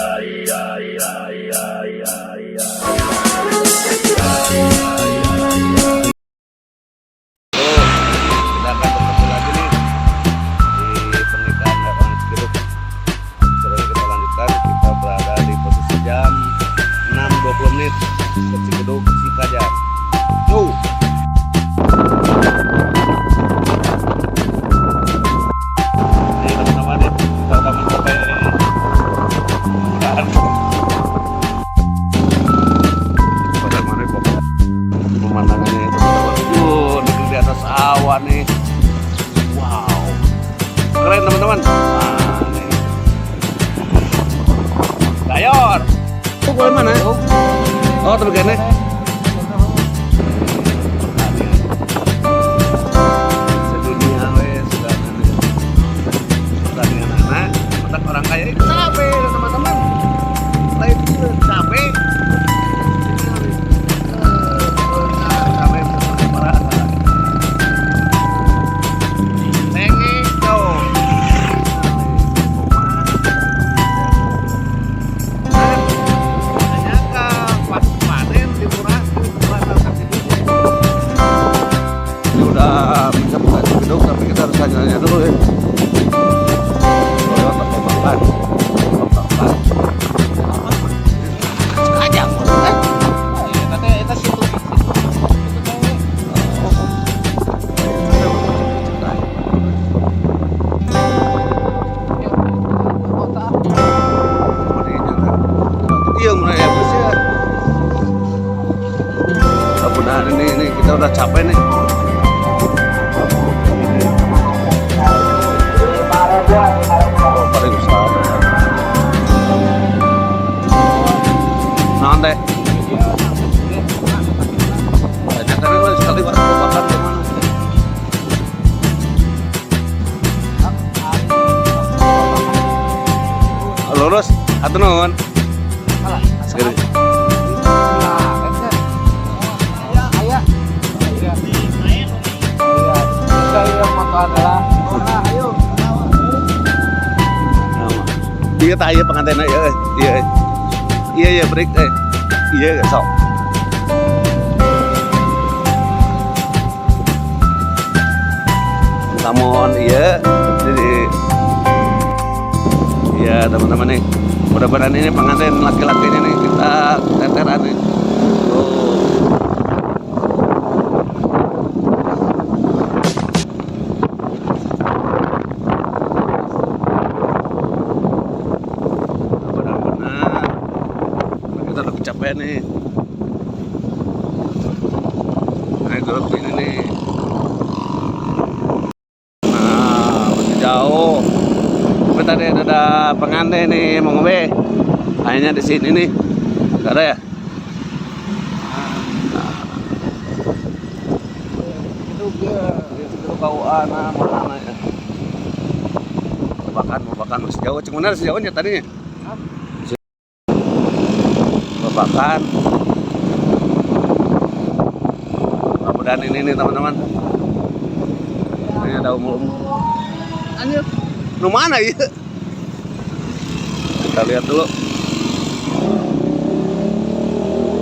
Tuh, kita akan bertemu lagi nih di pernikahan lapangan Cigedug. Sekarang kita lanjutkan, kita berada di posisi jam 6.20 menit ke Cigedug, Cikajang. Tuh. Ini teman-teman ya, kita udah mencapai bulan. Pada mana pokoknya pemandangannya itu, teman-teman. Negeri di atas awan nih. Wow, keren, teman-teman. Nah, nih. Gayor. Oh, boleh mana? Oh, tapi kene. Pertanian. Sedunia we sudah pertanian anak, otak orang kaya itu cabe, teman-teman. Lain cabe. Cabe parah. Cengek tuh. Ternyata pas panen dimurahkan, kasih duit. Ini udah bisa buka Cigedug, tapi kita harus tanya-tanya dulu ya. Lewat atau makan, makan. Kajang, eh. Katanya itu situ situ teh. Ya, kota. Iya, mulai ya bos ya. Mudah-mudahan ini kita udah capek nih. Oh, pariwisata. Naon teh? Banyak kan lah sekali waktu bakar gimana? Lurus atau nuhun? Segini. Aya. Iya. Iya, foto adalah. Ayo. Iya tah, iya pengantin, iya eh. Iya eh. Iya iya, break eh. Iya sok. Namun iya, jadi iya teman-teman nih. Mudah-mudahan ini pengantin laki-lakinya nih, kita teteran nih. Oh. Benar-benar kita udah kecapean nih. Nah, grup ini nih. Nah, masih jauh. Tapi tadi ada pengantin nih mau ngombe. Kayaknya di sini nih. Gak ada ya? Nah. Itu itu KUA, nah mana ya? Babakan, babakan masih jauh. Cuma masih jauhnya tadinya. Babakan. Mudah-mudahan ini nih, teman-teman. Ini ada umum. Anjir. Nu mana ya? Kita lihat dulu.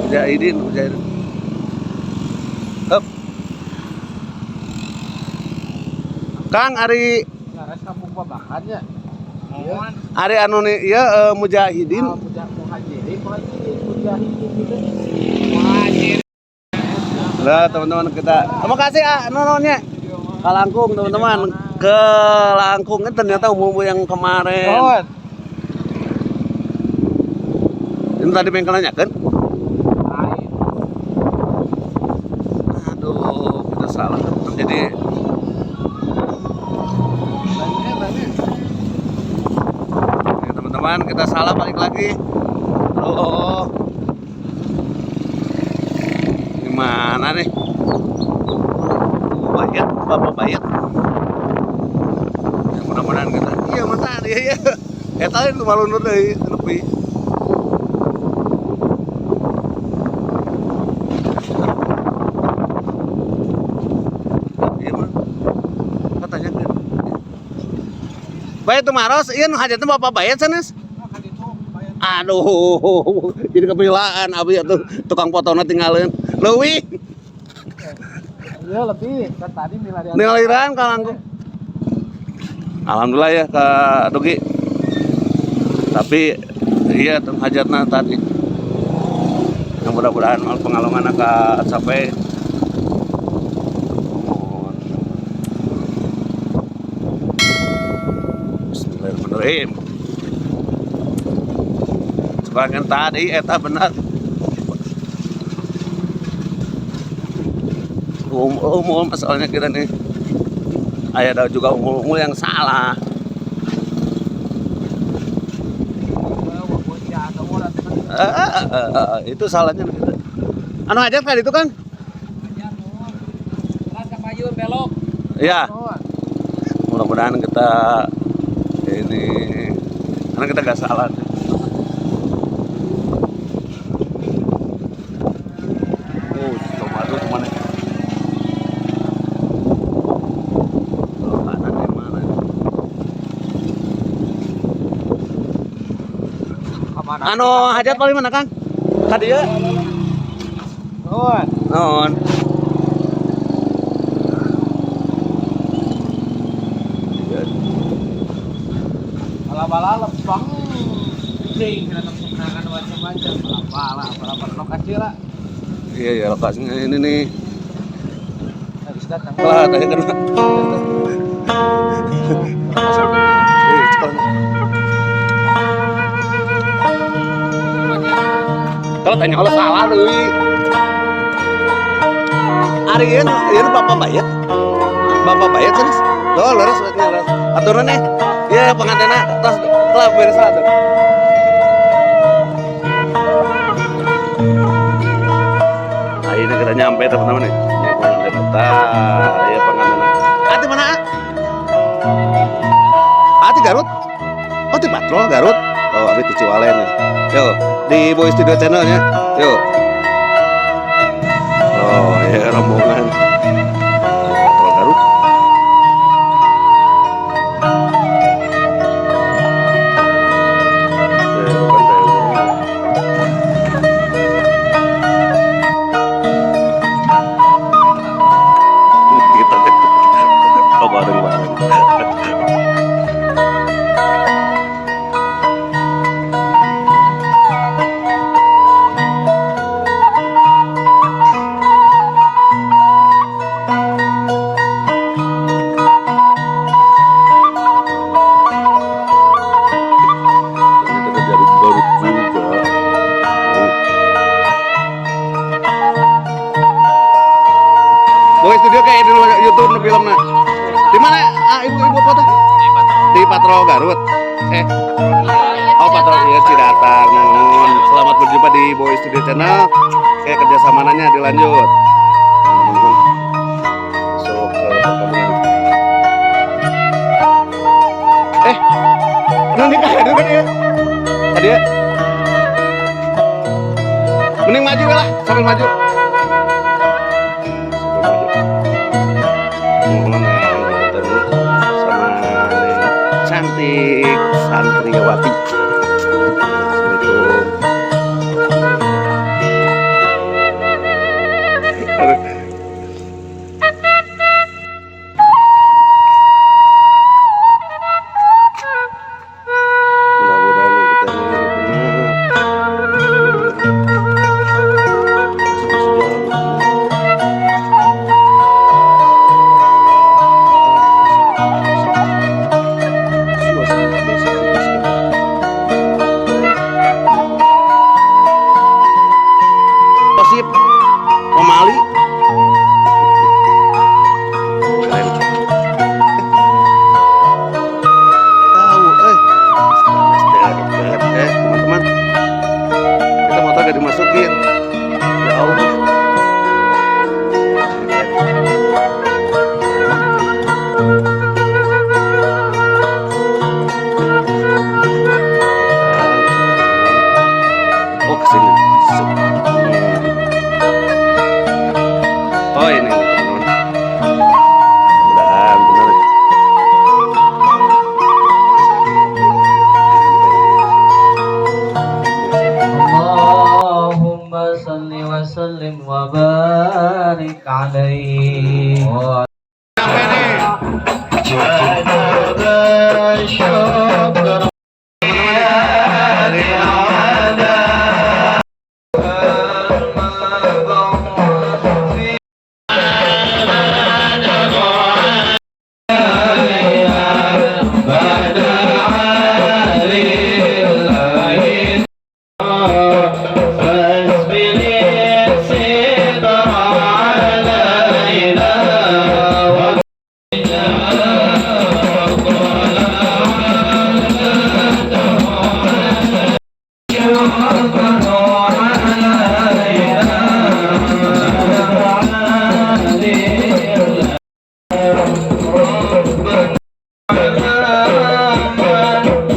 Mujahidin, Mujahidin. Hup. Kang Ari. Ngaras kampung Babakan ya. Ari anu nih, iya Mujahidin. Ah, muhajirin, muhajirin, mujahidin gitu. Muhajirin. Nah, teman-teman kita. Terima kasih ah, nontonnya. Ke Langkung, teman-teman. Ke Langkung ini ternyata umum yang kemarin. Oh. Ini tadi bengkel nanya kan? Aduh, kita salah, teman-teman. Jadi ya, teman-teman, kita salah balik lagi. Oh, gimana nih? Bayat, Bapak Bayat. Ya, mudah-mudahan kita. Iya, mantan, iya iya. Eta itu malu nur deui nepi. Iya mah. Katanya kan. Bayat tuh maros, iya nu hajatna Bapak Bayat sanes. Aduh, jadi kepilaan abi atuh tukang potona tinggalin. Leuwih, Iya lebih kan tadi nilai ningaliran ka langkung. Alhamdulillah ya Kak Dugi. Tapi iya tuh hajatna tadi. Yang mudah-mudahan mal pengalongan akan sampai. Bismillahirrahmanirrahim. Serangan tadi eta benar. Umum masalahnya kita nih. Ada juga umul-umul yang salah. Itu salahnya gitu. Anu hajat kan itu kan? Belok. Iya. Mudah-mudahan kita ini karena kita gak salah. Oh, tomato kemana? Oh, kanan yang mana? Anu hajat paling mana Kang? Tadi ya? Nuhun. Non. Bala-bala lempeng. Cing, kena kemenangan macam-macam. Bala-bala, bala-bala lokasi lah. Iya ya lokasinya ini nih. Habis datang. Wah, tadi kan. Eh, cekel. Kalau tanya Allah salah deui. Ari ieu ieu Bapak Bayat. Bapak Bayat terus. Loh, leres berarti leres. Aturan eh. Iya, pengantena tos telah beres atuh. Akhirnya kita nyampe teman-teman nih. Ya, pengantin. Tah, ya pengantin. Ati mana? Ah? Ati Garut. Oh, di Patrol Garut. Oh, abi di Ciwalen nih. Yo, di Boy Studio Channel ya. Yo. Oh, ya rombongan. Di Patrol Garut. Eh, bukan kayak gitu. Oh, bareng-bareng. Ternyata ke Garut juga. Boy Studio kayak di YouTube nu filmna. Di mana ah, ibu-ibu apa tuh? Di Patrol Garut. Eh, oh Patrol iya Cidatar. Nuhun. Selamat berjumpa di Boy Studio Channel. Kayak kerjasamananya dilanjut. Teman-teman. Masuk ke perkampungan. Eh, nanti kan kan ya? Tadi ya? Mending maju lah, sambil maju. Sambil maju. Teman-teman yang ketemu sama Neng cantik santriwati. Assalamualaikum. Aduh. Mudah-mudahan kita ini benar. Suasana desa kita sekarang. Osip Pemali. Keren. Tahu, eh. Teman-teman. Kita motor gak dimasukin. Ya Allah. Oh, kesini. Set. Oh, ini teman-teman. Mudah-mudahan benar ya. وسلم وبارك عليه.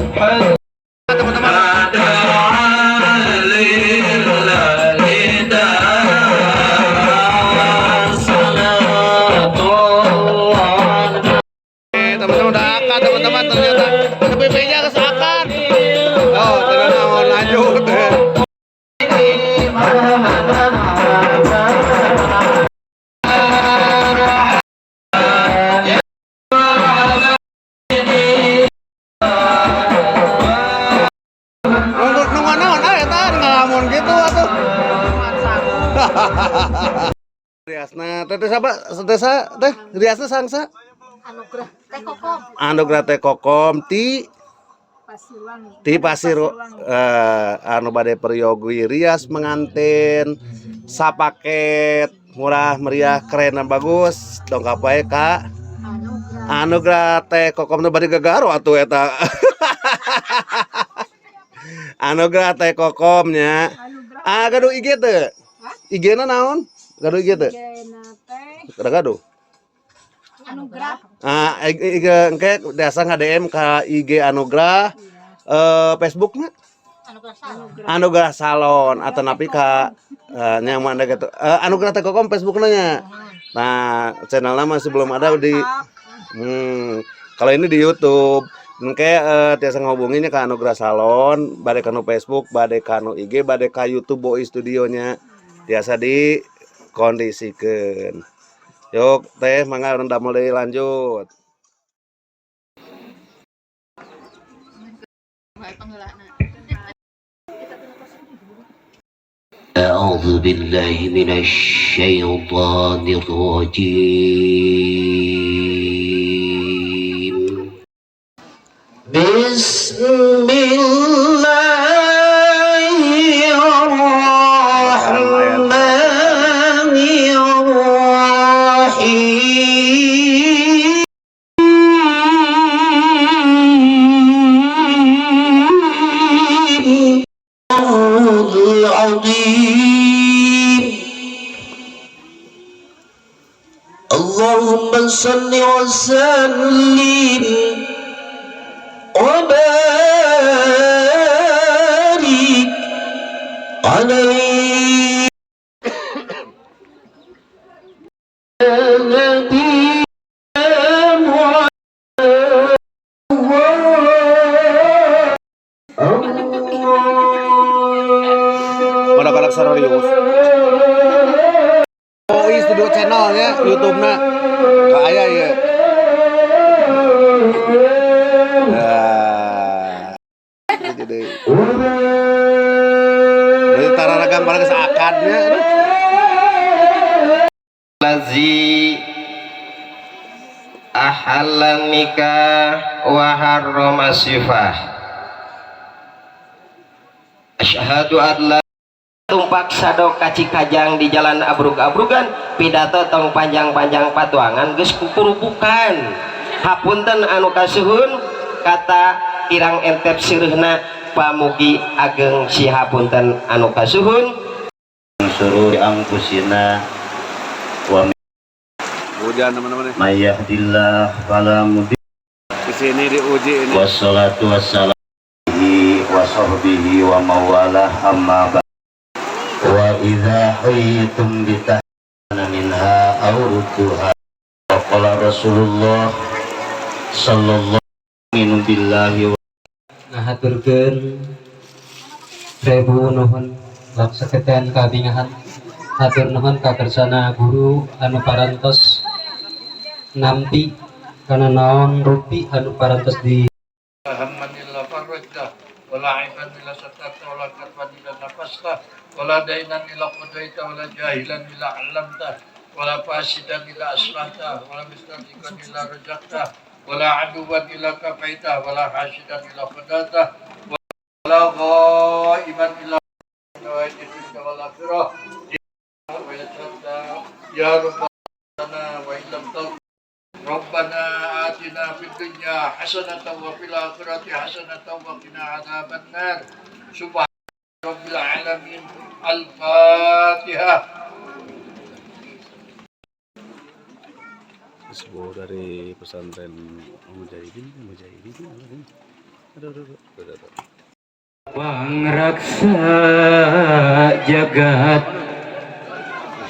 Sampai nih. Teman-teman nih. Dari teman-teman. Teman-teman udah akad teman-teman, ternyata TPP-nya ke akad. Oh, ternyata mau lanjut. Nunggu nunggu naon ah eta ngalamun gitu atuh. Riasna teh teh saba teh sa teh riasna sangsa. Anugerah Teh Kokom. Anugerah Teh Kokom ti Pasirwangi. Ti Pasir, anu bade peryogi rias mengantin sapaket murah meriah keren dan bagus dongkap wae ka Anugerah. Anugerah Teh Kokom nu bade gegaro atuh eta. Anugerah Teh Kokomnya. Anugerah. Ah, gaduh IG teu? IG na naon? Gaduh IG teu? Jena teh Kada gaduh. Anugerah. Ah, IG engke biasa nge-DM ka IG Anugerah, Facebookna Anugerah Salon. Anugerah Salon atau napi ka nya mana gitu. Anugerah Teh Kokom Facebookna nya. Nah, channelnya masih belum ada di kalau ini di YouTube. Engke tiasa ngehubunginnya ke Anugerah Salon, bade kanu Facebook, bade kanu IG, bade ka YouTube Boi Studionya. Tiasa di kondisikeun. Yuk teh mangga urang damel deui lanjut. أعوذ بالله من الشيطان الرجيم. بسم الله الرحمن الرحيم. العظيم. اللهم صل وسلم وبارك عليه نبينا محمد. Kodak-kodak serius. Boi Studio channel nya YouTube-na. Ka aya ieu. Nah. Jadi Berarti tararagang bareng geus akadnya. Aduh. Lazi ahallan nikah wa harrama sifah, asyhadu an la tumpak sado kaci kajang di jalan abrug-abrugan, pidato tong panjang-panjang, patuangan geus kukurubukan. Hapunten anu kasuhun, kata kirang entep sireuhna, pamugi ageng sihapunten anu kasuhun. Syururi anfusina wa Hujan teman-teman nih. May yahdillah fala mudilla. Di sini diuji ini. Wassalatu wassalamu wa sahbihi wa mawalah, amma ba'd. Wa idza huyyitum bi tahsana minha aw rudduha. Wa qala Rasulullah sallallahu alaihi billahi. Ngahaturkeun rebu nuhun lak saketean kabingahan. Hatur nuhun ka kersana guru anu parantos nampi kana naon rupi anu parantos di هما إلا فرجته، ولا عيبا إلا سترته، ولا كربا إلا نفسته، ولا دينا إلا قضيته، ولا جاهلا إلا علمته، ولا فاسدا إلا أصلحته، ولا مسترزقا إلا رزقته، ولا عدوا إلا كفيته، ولا حاسدا إلا خدعته، ولا غائبا إلا نوائج الدنيا والآخرة ويسرت يا ربنا وإن لم تغفر. ربنا آتنا في الدنيا حسنة وفي الآخرة حسنة وقنا عذاب النار. سبحان رب العالمين. الفاتحة. Sebuah dari pesantren Mujahidin, Mujahidin, Mujahidin. Aduh, aduh, aduh, aduh, aduh. Pangraksa jagat,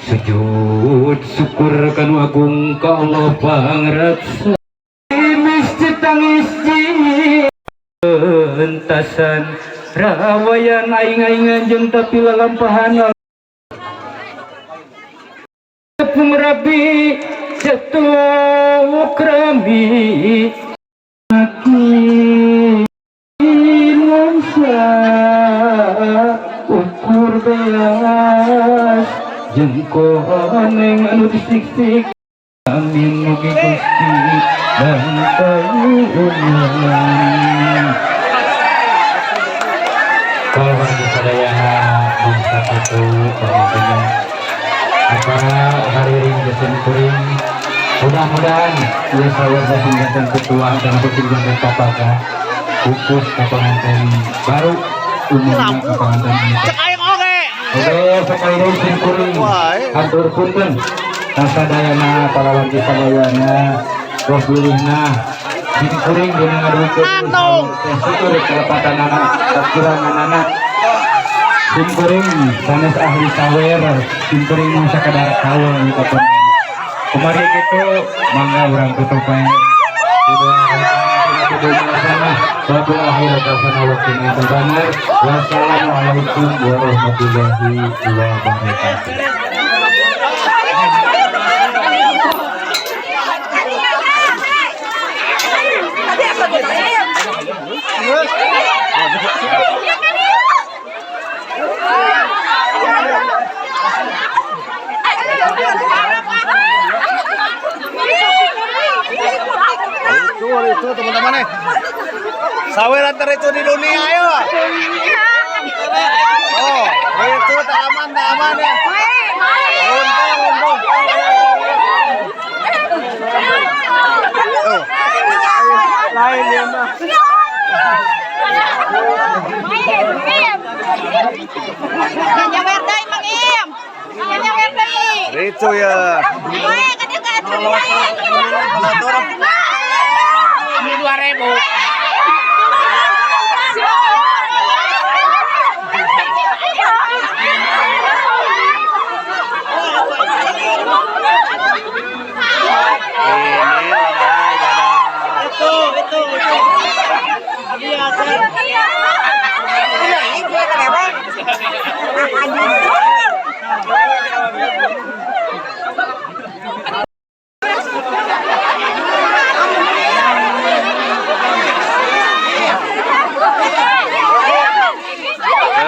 sujud syukur kanu agung ka Allah pangraksa. Masjid tangis entasan rawayan aing-aingan jeung tapi lalampahan tepung rabi jatuh krami makin nuansa ukur beas jeung koneng anu disiksik. Amin, mugi Gusti dan kalau warga sadayana bangsa itu pemimpinnya acara hariring jasin kuring, mudah-mudahan ya sawah jasin ketua dan kucing jantan papaka pupus ka pengantin baru, umumnya ka pengantin ini. Oke, sekali lagi sim kuring hatur punten kasadayana, para wargi sadayana, roh bilihna sim kuring dina ngadukeun teh syukur kalepatanana, kakuranganana sim kuring sanes ahli sawer, sim kuring mah sakadar kawal kapan kemarin gitu. Mangga urang tutup bae. Wassalamualaikum warahmatullahi wabarakatuh. Itu teman-teman nih. Saweran itu di dunia, ayo. Oh, itu tak aman, tak aman ya. Runtuh, runtuh. Oh. Lain ya mah. Nyawer deui Mang Im. Nyawer deui. Itu ya. Wae ka dieu ka atuh. Ini 2000. Ini dadah, dadah. Itu, itu, itu. Iya,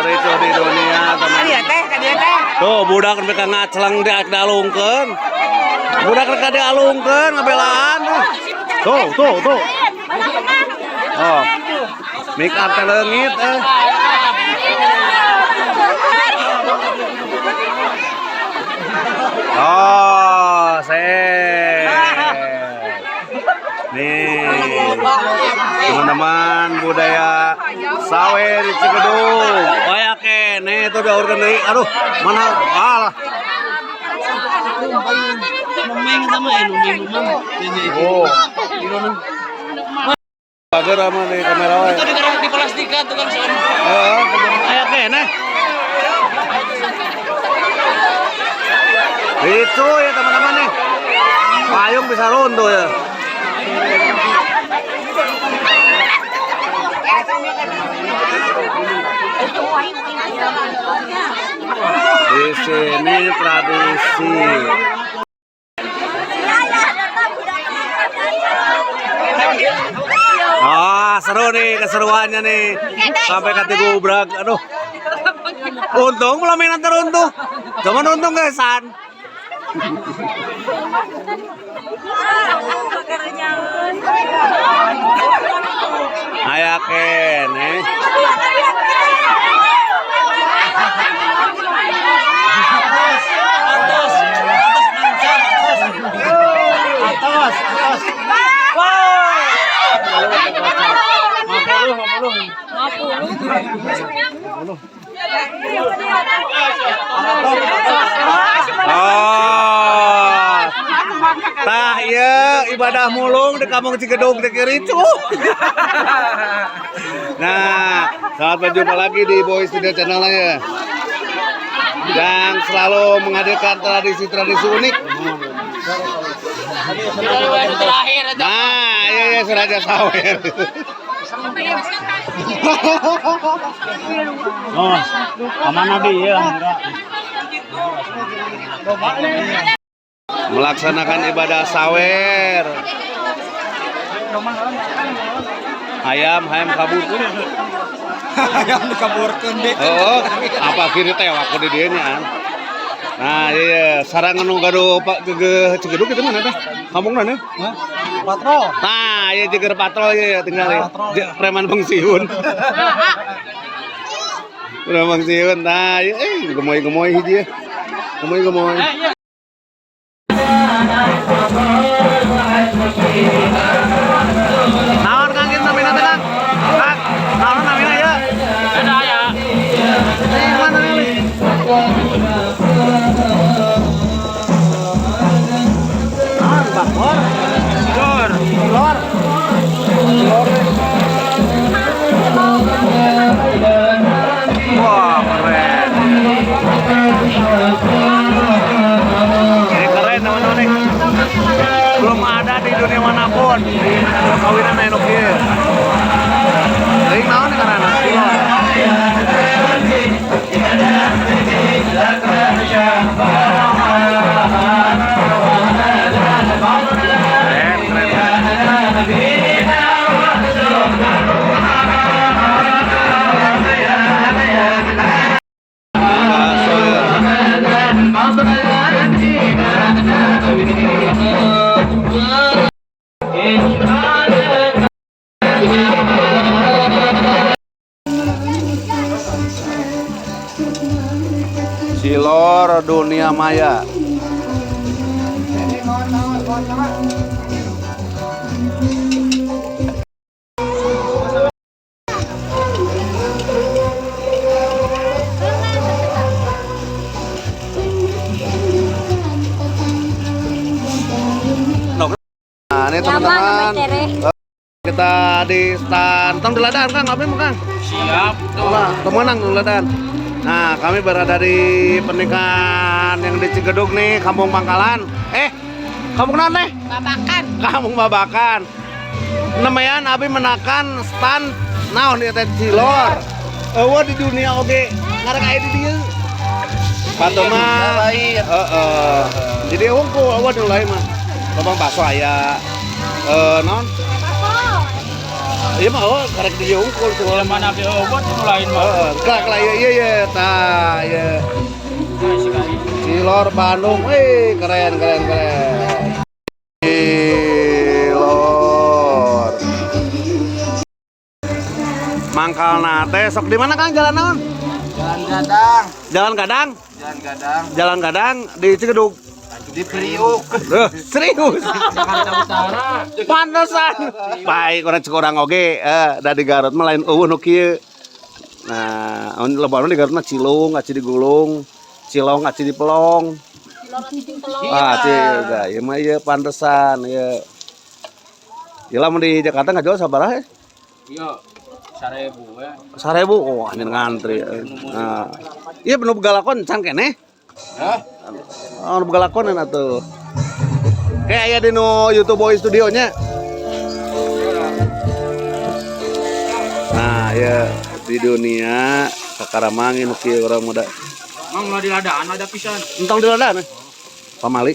Itu di dunia teman. Tuh budak mereka ngacelang di dialungkeun. Budak mereka dialungkeun ngabelaan. Tuh, tuh, tuh. Oh. Make up teh leungit eh. Oh, set. Nih, teman-teman, budaya sawer di Cikedung. Oh ya kene itu udah deui. Aduh, mana alah. Oh. Bager sama di kamera wae. Itu di plastikan tukang sound. Heeh, aya kene. Itu ya teman-teman nih. Payung bisa runtuh ya. Di Di sini tradisi. Ah, seru nih keseruannya nih. Sampai katigubrak. Aduh. Untung pelaminan teruntuh. Cuman untung guys,san. Aya keneh. Atos, atos. Oh. Tah ieu ibadah mulung di Kampung Cigedug teh ricuh. Nah, selamat berjumpa lagi di Boy Studio Channel ya. Yang selalu menghadirkan tradisi-tradisi unik. Nah, iya iya Suraja Sawer. Oh, kemana dia? Melaksanakan ibadah sawer. Ayam, ayam kabur. Ayam dikaburkeun deh. Oh, apa kiri teh aku di dieu nya. Nah, iya, sarang anu gaduh Pak Gege Cigedug itu mana teh? Kampung mana? Patrol. Nah, iya jeger patrol ya tinggal ya. Preman pensiun. Preman pensiun. Nah, iya, gemoy-gemoy hiji ya. Gemoy-gemoy. Naon Kang ieu namina teh Kang? Kang, naon namina ieu? Ada ya. Eh, mana nih? Naon bakor? Lor. Lor. Lor. Wah, keren. Ini keren teman-teman nih. Belum ada di dunia manapun di perkawinan anu kieu. Teuing naon nih ngaranna? Lor. Keren, keren. Cilor dunia maya. Nah, ini teman-teman. Kita di stand tong diladaan Kang, apa emang Kang? Siap. Lah, temenang diladaan. Nah, kami berada di pernikahan yang di Cigedug nih, Kampung Pangkalan. Eh, kampung naon nih? Babakan. Kampung Babakan. Nemayan abi menakan stand naon ieu teh cilor. Eueuh di dunia oge ngarek aya di dieu. Patuh mah heeh. Jadi unggul eueuh di lain mah. Lobang bakso aya naon? Iya mah oh karek di dieu unggul cilor. Mana abi obat itu lain mah. Heeh, kelak kelak iya iya iya tah iya. Cilor Bandung, wih keren keren keren. Cilor. Mangkalna teh sok di mana Kang jalan naon? Jalan Gadang. Jalan Gadang. Jalan Gadang. Jalan Gadang di Cigedug. Di Priuk. Loh, serius? Jakarta Utara. Pantesan. Baik orang cek oge, da di Garut mah lain euweuh nu kieu. Nah, amun lebaran di Garut mah cilung, aci digulung, cilong aci dipelong. Ah, ci, ieu mah ieu pantesan ieu. Ieu lamun di Jakarta ngajual sabaraha ya? Iya. 1000 ya. 1000, oh anjir ngantri. Nah. Iya penuh galakon can keneh. Hah? Oh, nu galakon atuh. Kayak aya di nu YouTube Boy Studio nya. Nah, ya di dunia kakaramangin nu kieu urang muda. Mang ulah diladaan ada pisan. Entong diladaan eh. Pamali.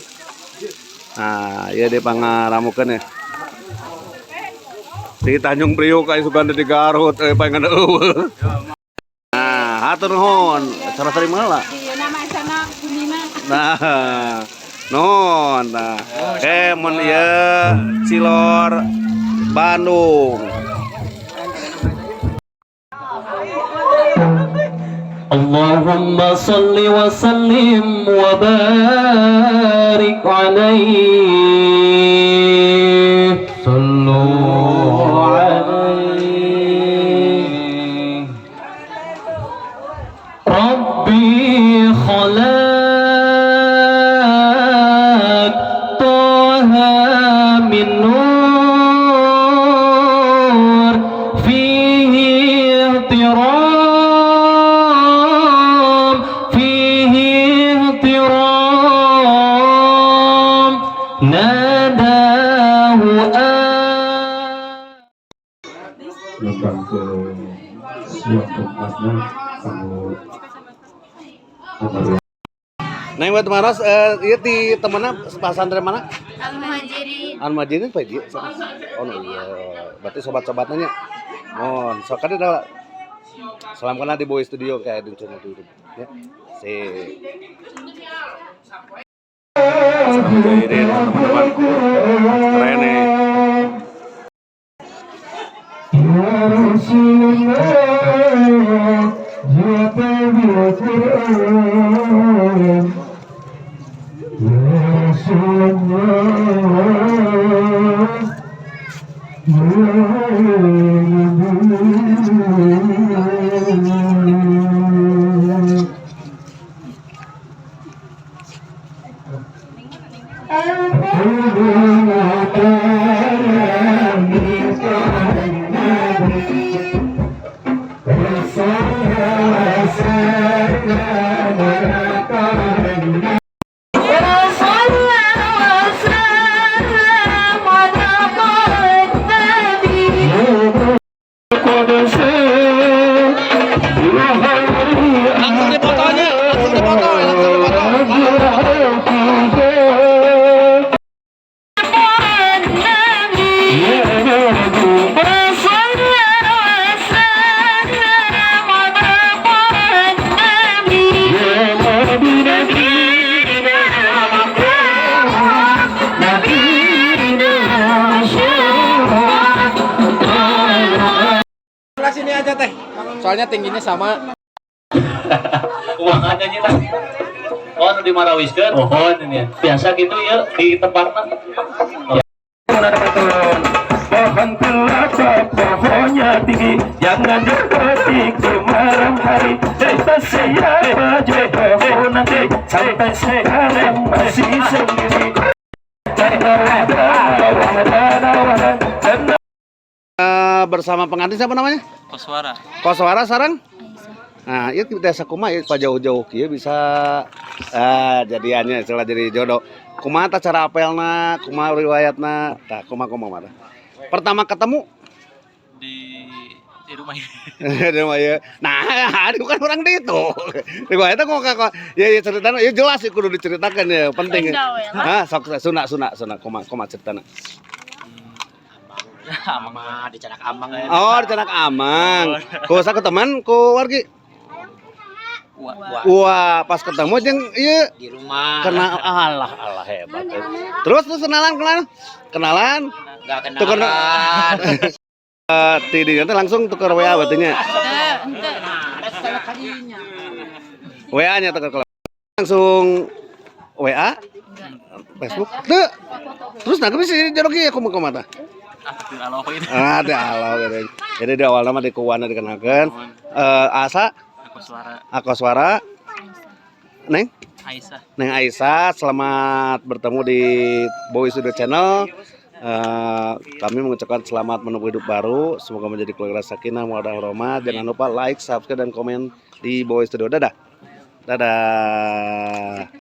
Nah, ieu di pangaramukeun ya. Di Tanjung Priok aya sugan di Garut eh paling euweuh. Nah, hatur nuhun. Cara sering lah. Iya nama sana Bunina. Nah, nuhun. Nah, mun ieu Cilor Bandung. اللهم صل وسلم وبارك عليه. صلوا عليه. ربي خلقتها من نور فيه احترام، فيه احترام ناداه آه. Lembang ke suatu masna kanggo. Neng Wet Maros, ieu ti temenna pesantren mana? Al-Muhajirin. Al-Muhajirin Pak Ji. Oh no, iya. Berarti sobat-sobatnya nya. Oh, sok kan ada salam kenal di Boy Studio kayak di channel YouTube ya. Si. Mujahirin teman-teman. Keren nih. يا رسول الله يا طبيب القرآن، يا رسول الله، يا نبي. وصلى وسلم على النبي. Langsung dipoto nya, langsung dipoto, langsung dipoto. النبي وصلى وسلم على النبي نبينا نبينا. Sebelah sini aja teh. Soalnya tingginya sama. Kumaha nya lah. Oh, nu dimarawiskeun. Oh, ini biasa gitu ya di tempatna. Pohon kelapa pohonnya tinggi, jangan dipetik di malam hari. Desa siapa jodoh nanti, sampai sekarang masih sendiri. Bersama pengantin siapa namanya? Koswara. Koswara sareng? Nah, itu desa kumaha ieu jauh-jauh kieu bisa jadiannya istilah jadi jodoh. Kumaha tah cara apelna, kumaha riwayatna, tah kumaha kumaha mana? Pertama ketemu Di rumah ini. di rumah ieu. Nah, aduh kan orang di itu. Riwayatnya kok kok ya ya ceritana ya jelas sih kudu diceritakan ya penting. Hah, sok suna suna suna kumaha kumaha ceritana. Amang dicanak amang. Oh, dicanak amang. Ku sa teman ku wargi. Wah, pas ketemu jeung ieu Di rumah. Kenal alah alah hebat. Eh. Terus terus kenalan kenalan kenalan. Enggak Tuker ti di nanti langsung tuker WA berarti nya. WA nya tuker kalau langsung WA Facebook. Tuh. Terus nah bisa jadi jodoh kieu kumaha kumaha tah? Ada Allah gitu. Jadi di awal nama di kuwana dikenalkan. Asa Koswara. Akoswara Neng Aisyah. Neng Aisyah, selamat bertemu di Boy Studio Channel. Kami mengucapkan selamat menempuh hidup baru. Semoga menjadi keluarga sakinah, mawaddah warahmah. Jangan lupa like, subscribe, dan komen di Boy Studio. Dadah. Dadah.